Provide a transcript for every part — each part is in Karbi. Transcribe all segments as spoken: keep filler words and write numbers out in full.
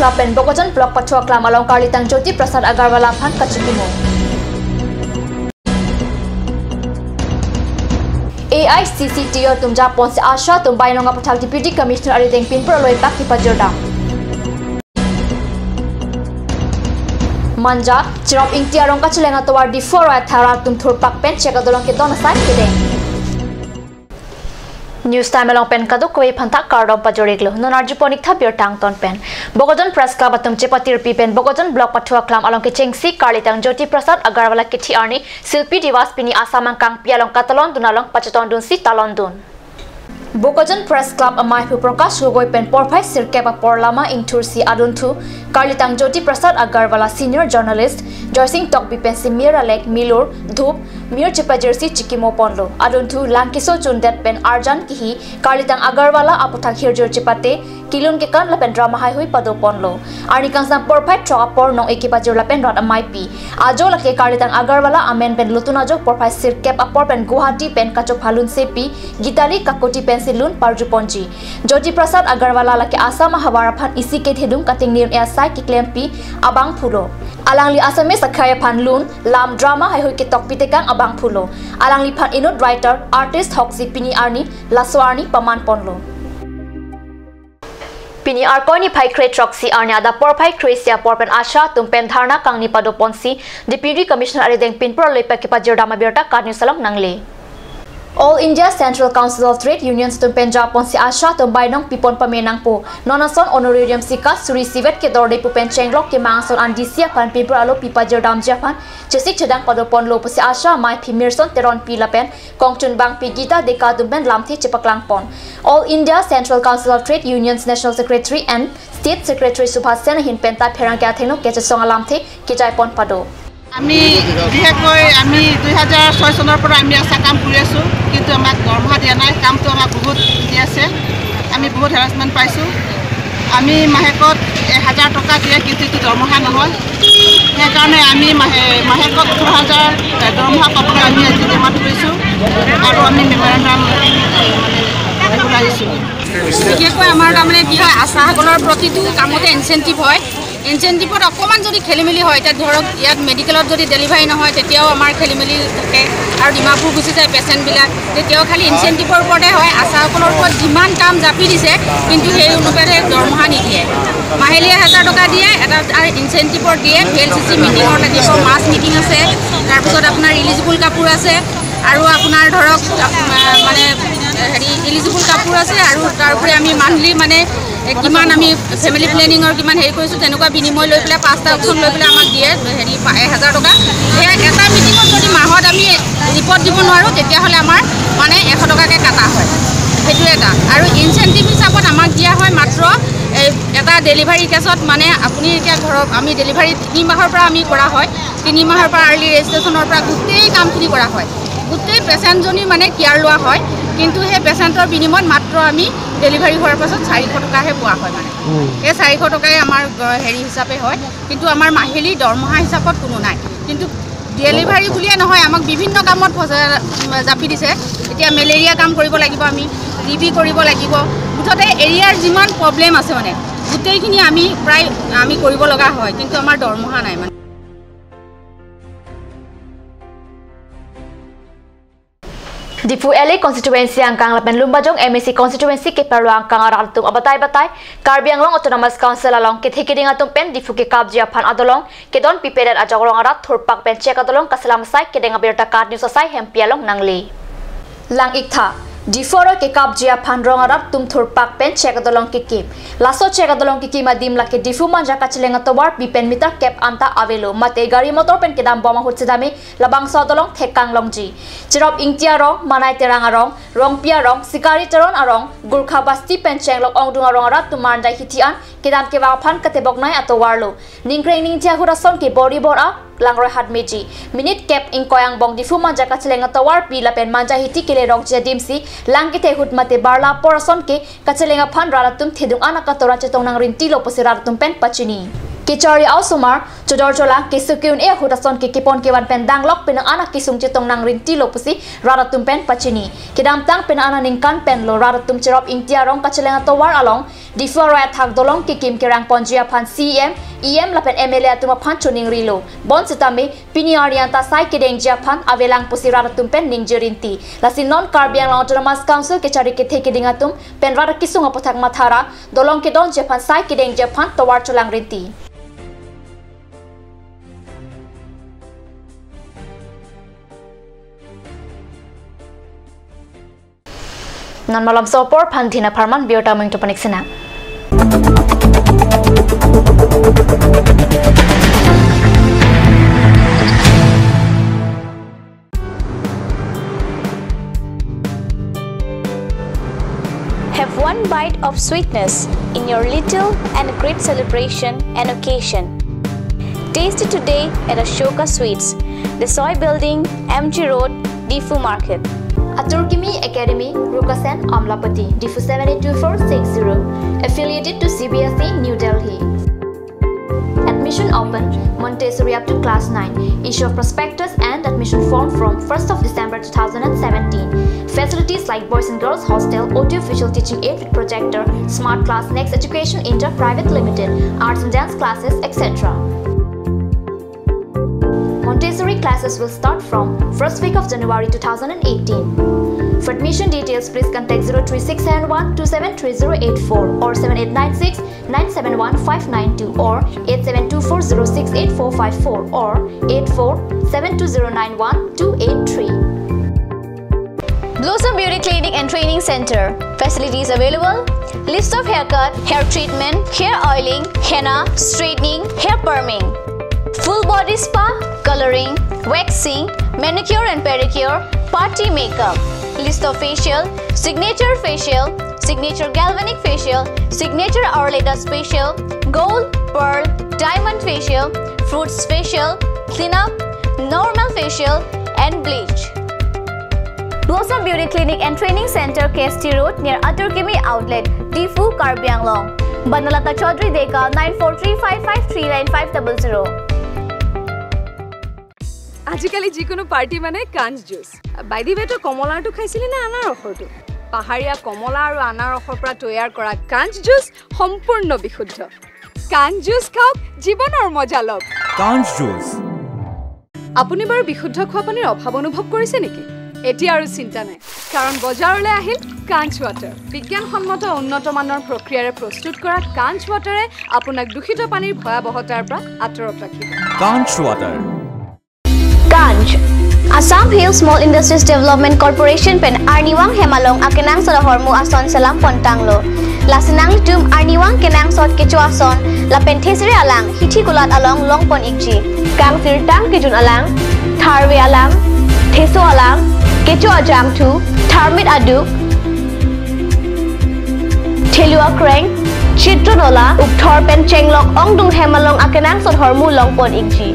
Lapen Bokajan Block Pathu Aklam along Karlitang Jyoti Prasad Agarwala aphan kachikimo. A I C C T U atum japonsi ASHA atum bainong aputhak Deputy Commissioner arideng pinpur aloi pak kipajir dam. Manja, Cherop Ingti arong kacheleng atovar Diphu aroi athara atum thurpak pen chek adolong kedon asai kedeng. News Time along pen kadokave aphan ta kardom pajor-iklo. Non arjupon-ik tha birta angton pen. Bokajan Press Club atum chepatirpi pen Bokajan Block Pathu Aklam along kechengsi Karlitang Jyoti Prasad Agarwala kethe arni Shilpi Diwas pini Assam angkangpi along katalon dun along pachetong dunsi talon dun. Bokajan Press Club amaiphu Prakash Gogoi pen porphai sirkep apor lama ingthursi adunthu Karlitang Jyoti Prasad Agarwala, senior journalist Joysing Tokbi pensi mir alek, milur, dhup, mir chepajirsi chikimo ponlo. Adunthu lang keso chundet pen arjan kihi Karlitang Agarwala aputhak hirjur chepate, kelun kekan lapen drama haihui pado ponlo. Arni kangsam porphai throk apor nong-e kepajir lapen rat amaipi. Ajo lake Karlitang Agarwala amen pen lutun ajo porphai sirkep apor pen Guwahati pen kachophalun sepi, Gitali Kakuti pensi lun parju ponji. Jyoti Prasad Agarwala lake Assam ahavar aphan isi kethedung kating nirun asai keklempi abangphulo. Alangli Assamese akhai aphan lun, lam, drama haihui ketokpi tekang abangphulo. Alangliphan inut writer, artist hoksi pini arni, laso arni paman ponlo. Pini Arkoi niphai kre throksi arni adap porphai kre isi apor pen ASHA atum pen dharna kangni pado ponsi Deputy Commissioner arideng pinpur aloi pak kipajir dam abirta KAT News along nangle. All India Central Council of Trade Unions atum pen japonsi ASHA atum bainong pipon pame nangpo. Non ason honorarium sika suri sivet kedorde pu pen chenglok kemang ason an D C aphan pinpur alo pipajir damji aphan chesik chedang pado ponlo pusi ASHA amaiphi Mirson Teronpi lapen kongchunbangpi Gita Deka atum pen lamthe chepaklang pon. All India Central Council of Trade Unions National Secretary and State Secretary Subhash Sen ahin pen ta pherangke athengno kechesong alamthe kejai pon pado. আমি বিশেষকৈ আমি দুই হাজাৰ ছয় চনৰ পৰা আমি আশা কাম কৰি আছোঁ, কিন্তু আমাক দৰমহা দিয়া নাই। কামটো আমাক বহুত দি আছে, আমি বহুত হেৰাছমেণ্ট পাইছোঁ। আমি মাহেকত এহেজাৰ টকা দিয়ে, কিন্তু এইটো দৰমহা নহয়। সেইকাৰণে আমি মাহে-, মাহেকত ওঠৰ হাজাৰ দৰমহা পাবলৈ আমি আজি জমা কৰিছোঁ আৰু আমি মেমৰেণ্ডাম, এ, মানে, ওলাইছোঁ। বিশেষকৈ আমাৰ তাৰমানে কি হয়, আশাসকলৰ প্ৰতিটো কামতে ইনচেণ্টিভ হয়। ইনচেণ্টিভত অকণমান যদি খেলি মেলি হয়, এতিয়া ধৰক ইয়াত মেডিকেলত যদি ডেলিভাৰী নহয়, তেতিয়াও আমাৰ খেলি মেলি থাকে আৰু ডিমাপুৰ গুচি যায় পেচেণ্টবিলাক, তেতিয়াও খালি ইনচেণ্টিভৰ ওপৰতে হয়। আশাসকলৰ ওপৰত যিমান কাম জাপি দিছে, কিন্তু সেই অনুপাতে দৰমহা নিদিয়ে। মাহিলী এহেজাৰ টকা দিয়ে, এটা তাৰ ইনচেণ্টিভৰ দিয়ে, ভি এল চি চি মিটিঙৰ লাগিব, মাছ মিটিং আছে, তাৰপিছত আপোনাৰ ৰিলিজেবল কাপোৰ আছে আৰু আপোনাৰ ধৰক, আহ, মানে হেৰি ৰিলিজেবল কাপোৰ আছে আৰু তাৰ উপৰি আমি মান্থলি মানে এ, কিমান আমি ফেমিলি প্লেনিঙৰ কিমান হেৰি কৰিছোঁ, তেনেকুৱা বিনিময় লৈ পেলাই পাঁচটা অপশ্যন লৈ পেলাই আমাক দিয়ে হেৰি পা-, এহেজাৰ টকা। সেয়া এটা মিটিঙত যদি মাহত আমি ৰিপৰ্ট দিব নোৱাৰোঁ, তেতিয়াহ'লে আমাৰ মানে এশ টকাকৈ কাটা হয়। সেইটো এটা। আৰু ইনচেণ্টিভ হিচাপত আমাক দিয়া হয় মাত্ৰ এই এটা ডেলিভাৰী কেছত, মানে আপুনি এতিয়া ধৰক আমি ডেলিভাৰী তিনি মাহৰ পৰা আমি কৰা হয়, তিনি মাহৰ পৰা আৰ্লি ৰেজিষ্ট্ৰেশ্যনৰ পৰা গোটেই কামখিনি কৰা হয়, গোটেই পেচেণ্টজনী মানে কেয়াৰ লোৱা হয়, কিন্তু সেই পেচেণ্টৰ বিনিময়ত মাত্ৰ আমি ডেলিভাৰী হোৱাৰ পাছত চাৰিশ টকাহে পোৱা হয় মানে। উম। এই চাৰিশ টকাই আমাৰ, আহ, হেৰি হিচাপে হয়, কিন্তু আমাৰ মাহিলী দৰমহা হিচাপত কোনো নাই। কিন্তু ডেলিভাৰী বুলিয়ে নহয়, আমাক বিভিন্ন কামত ফচা-, জাপি দিছে। এতিয়া মেলেৰিয়া কাম কৰিব লাগিব আমি, টি বি কৰিব লাগিব, মুঠতে এৰিয়াৰ যিমান প্ৰব্লেম আছে মানে গোটেইখিনি আমি প্ৰায় আমি কৰিব লগা হয়, কিন্তু আমাৰ দৰমহা নাই মানে। Diphu L A constituency angkang lapen Lumbajong M A C constituency keparlo angkang arat atum abatai batai Karbi Anglong Autonomous Council along kethe keding atum pen Diphu kekapji aphan adolong kedon pipedet ajok rong arat thurpak pen chek adolong kaselam asai kedeng abirta KAT News asai hempi along nangle. Lang-ik tha, Diphu aroi kekapji aphan rong arat atum thurpak pen chek adolong kekim. Laso chek adolong kekim adim lake Diphu Manja kacheleng atovarpi pen meter kep anta avelo, mate gari motor pen kedam bom ahut sedame labangso adolong thekang longji. Cherop Ingti arong, Manai Terang arong, Rongpi arong, Sikari Teron arong, Gurkha Basti pen chenglok ongdung arong arat atum Manja hithi an kedam kevang aphan keteboknei atovarlo. Ningkreng ningthi ahut ason ke bor-i bor-a langroi hat meji. Minute kep ingkoi angbong Diphu Manja kacheleng atovarpi lapen Manja hithi kelerokji adimsi lang kethe ahut mate barla apor ason ke kacheleng aphan rat atum thedung an akatora chetong nangrintilo pusi rat atum pen pachini. Kechari a-osomar, chodor cholang, keso ke-un-e ahut ason ke kepon kevan pen danglok penang an akesung chetong nangrintilo pusi rat atum pen pachini. Kedamtang penang an aningkan penlo rat atum Cherop Ingti arong kacheleng atovar along Diphu aroi athak dolong kekim kerang ponji aphan C E M, E M lapen M L A atum aphan choningrilo. Bonsitame pini arni anta sai kedengji aphan avelang pusi rat atum pen ningje rinti. Lasi non Karbi Anglong Autonomous Council kechari kethe keding atum pen rat kesung aputhak mathara, dolong kedonji aphan sai kedengji aphan tovar cholang rinti. Non malomso apor aphan dina pharman birta mung tupanik sena. Have one bite of sweetness in your little and great celebration and occasion. Taste it today at Ashoka Sweets, Desoi Building, M G Road, Diphu Market. Atur Kimi Academy, Rukasen, Amlapati, Diphu seven eight two four six zero. Affiliated to C B S E, New Delhi. Admission open, Montessori up to class nine. Issue of prospectus and admission form from first of December two thousand and seventeen. Facilities like boys and girls hostel, audio visual teaching aid with projector, smart class, Next Education India Private Limited, arts and dance classes, et cetera. Montessori classes will start from first week of January two thousand and eighteen. For admission details, please contact zero three six seven one two seven three zero eight four or seven eight nine six nine seven one five nine two or eight seven two four zero six eight four five four or eight four seven two zero nine one two eight three. Blossom Beauty Clinic and Training Center. Facilities available: lips of haircut, hair treatment, hair oiling, henna, straightening, hair perming, full body spa, coloring, waxing, manicure and pedicure, party makeup, lips of facial, signature facial, signature galvanic facial, signature Arleda facial, gold, pearl, diamond facial, fruits facial, cleanup, normal facial, and bleach. Blossom Beauty Clinic and Training Center, K S T Road, near Atur Kimi Outlet, Diphu, Karbi Anglong. Banalata Chaudhary Deka, nine four three five five three nine five double zero. আজিকালি যিকোনো পাৰ্টি মানে কাঞ্চ juice. By the way, তই কমলাৰটো খাইছিলি নে আনাৰসৰটো? পাহাৰীয়া কমলা আৰু আনাৰসৰ পৰা তৈয়াৰ কৰা কাঞ্চ জুচ সম্পূৰ্ণ বিশুদ্ধ। কাঞ্চ জুচ খাওক, জীৱনৰ মজা লওক। কাঞ্চ জুচ। আপুনি বাৰু বিশুদ্ধ খোৱা পানীৰ অভাৱ অনুভৱ কৰিছে নেকি? এতিয়া আৰু চিন্তা নাই, কাৰণ বজাৰলৈ আহিল কাঞ্চ ৱাটাৰ। বিজ্ঞানসন্মত উন্নত মানৰ প্ৰক্ৰিয়াৰে প্ৰস্তুত কৰা কাঞ্চ ৱাটাৰে আপোনাক দূষিত পানীৰ ভয়াৱহতাৰ পৰা আঁতৰত ৰাখিব। কাঞ্চ water. Kanch, Assam Hill Small Industries Development Corporation pen arnivang hem along akenangsot ahormu ason selam pontanglo. Lasi nanglitum arnivang kenangsot kecho ason lapen thesere alang hithi kulat along longpon ikji. Kangsirtang kejun alang, tharve alang, theso alang, kecho ajangthu, tharmit aduk, thelu akreng, chitro nola, ukthor pen chenglok ongdung hem along akenangsot ahormu longpon ikji.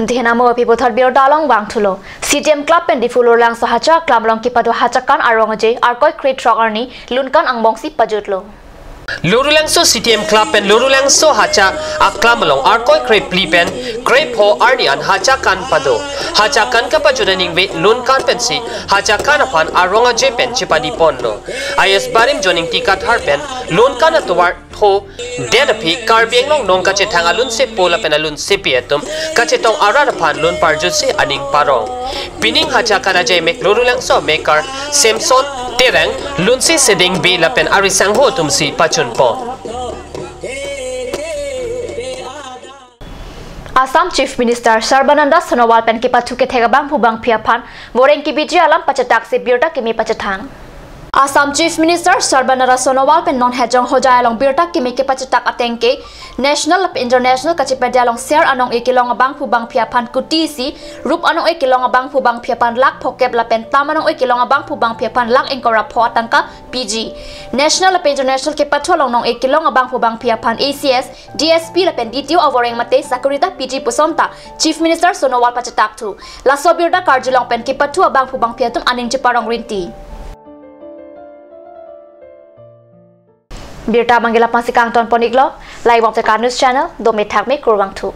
Dihena mo api puthot birta along vangthulo. C T M Club pen Diphu Lorulangso Hacha Aklam along kepado Hacha Kan arong aje Arkoi krethrok arni lunkan angbongsi pajutlo. Lorulangso C T M Club pen Lorulangso Hacha Aklam along Arkoi krephli pen krepho arni an Hacha Kan pado. Hacha Kan kapajut aningve lunkan pensi Hacha Kan aphan arong aje pen chepadi ponlo. I S Barim Joning Tikathar pen lunkan atovar tho det aphi Karbi Anglong nong kachethang alunsepo lapen alunsepi atum kachetong arat aphan lun parjutsi aning parong. Pining Hacha Kan ajai mek Lorulangso mekar Samson Terang lunsi sedeng be lapen ari sangho atumsi pachunpo. Assam Chief Minister Sarbananda Sonowal pen kepathu kethek abangphu bangphi aphan voreng kebiji alam pachetaksi birta keme pachethang. Assam Chief Minister Sarbananda Sonowal pen non Hejong Hojai along birta keme kepachetak ateng ke national lapen international kachepade along ser anong-e kelong abangphu bangphi aphan kuti isi rup anong-e kelong abangphu bangphi aphan lakh phokep lapen tam anong-e kelong abangphu bangphi aphan lakh ingkoi ra pho atangka piji. National lapen international kepathu along nong-e kelong abangphu bangphi aphan A C S, D S P lapen D T O avoreng mate sakuri ta piji puson ta Chief Minister Sonowal pachetakthu. Laso birta karjulong pen kepathu abangphu bangphi atum aning cheparong rinti. Birta manggila pangsi kangton pon iklo, Laibom Teka News Channel, dome thakme kurvangthu.